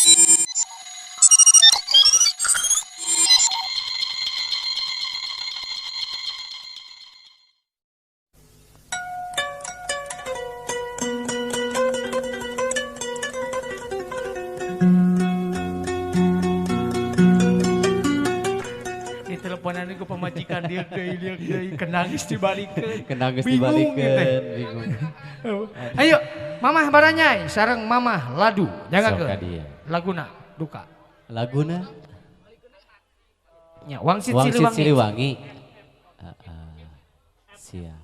Teleponan ku pamajikan dia deui kenangis dibalikeun. Kenangis dibalikeun, bingung. Ayo, Mamah Baranyai sareng Mamah Ladu. Jangan ke. Laguna duka. Laguna? Nya, Wangsit Siliwangi. Wangsit Siliwangi. Siap.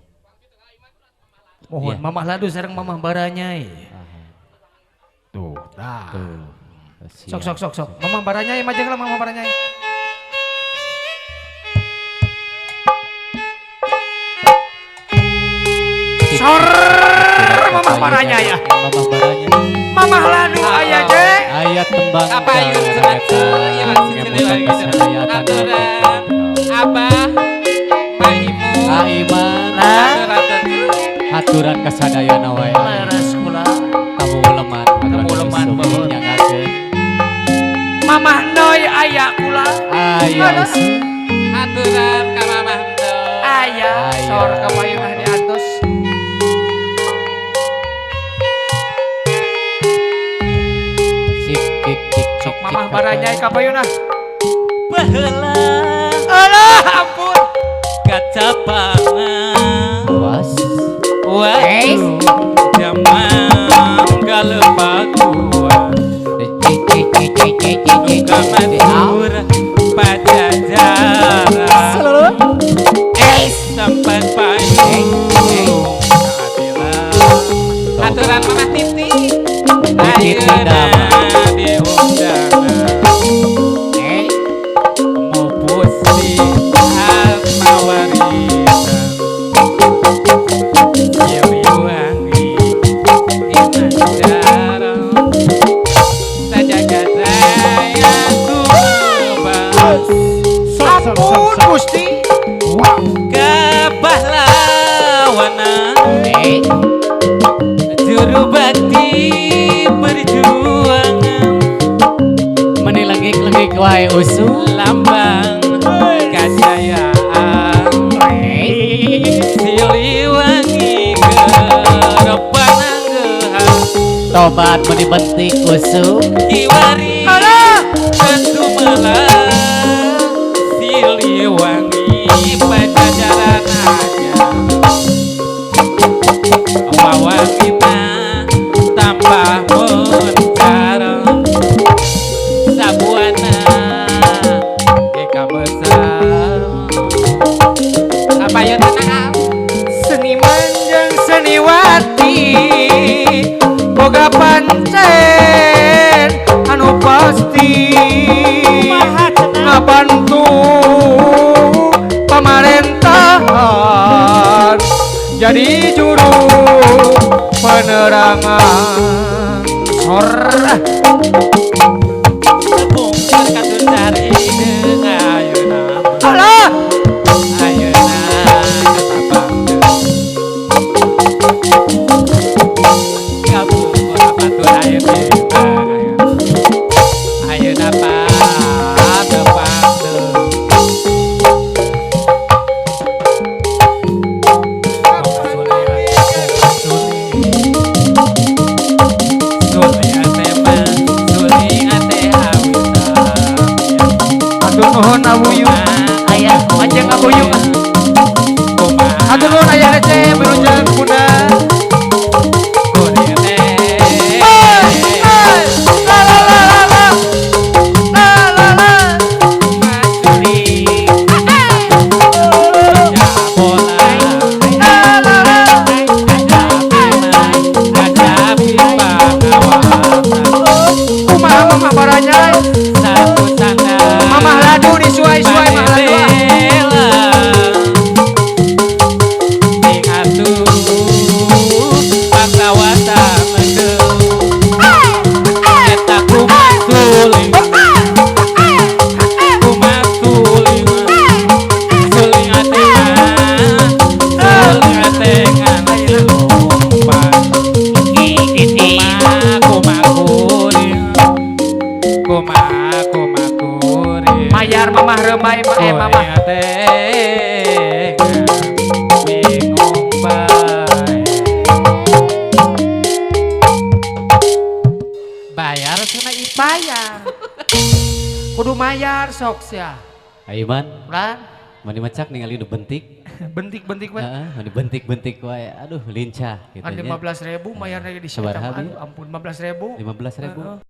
Mohon ya. Mamah Ladu sareng Mamah Baranyai. Tuh, tah. Sok sok sok sok. Mamah Baranyai majenglah Mamah Baranyai. Sor Mamah Baranyai ya. Mamah Baranyai. Mamah Ladu aya je. Aya tembang. Apa ieu aturan Abah Maimu. Aiman. Aturan kasadayana wae. Leres kula. Tamu leman. Tamu leman baheula. Nyangakeun. Mamah Noy aya kula. Aya. Aturan ka Mamah Noy. Aya sor ka payunah diatus. Sok Mamah Baranyai ka payunah. Baheula. Alah ampun. Kacapangan. Was. Waktu zaman galepakuan. Duka matur pajajaran. Sampai payung keadilan. Aturan Mamah Titi. Ayeuna diundangan. Mupusti atmawarisan. Siliwangi Imanjaro. Sajagat raya kubah. Ampun Gusti. Kepahlawanan. Juru bakti perjuangan. Meni lengik-lengik wae usul. Lambang kejayaan. Siliwangi kerepananggehan. Tobat meni bentik usul. Kiwari tentu melah. Siliwangi pajajaran aja. Wawangina tambah mencar. Sabuana eka besar. Apa ya tenang. Seniman jeung seniwati boga pancen anu pasti ngabantu pamarentahan jadi juru penerangan. Sor Bungkar katun dari ayeuna. Alah ayeuna katapang gabung apatur ayeuna ayeuna patepang. Nuhun abuyung. Aya majeng abuyung. Aduh nuhun aya receh berujang bunda. La la la la la. La la la. La la la. Kumaha Mamah Baranyai? Mamah Ladu disuai-suai. Kudu mayar sok sia. Aiman, Lan, mani macak ningali nu bentik. Bentik-bentik we. Heeh, mani bentik-bentik wae. Aduh, lincah gitu Kan nya. 15.000 mayar lagi di Sabaraha, aduh ampun 15.000. 15.000.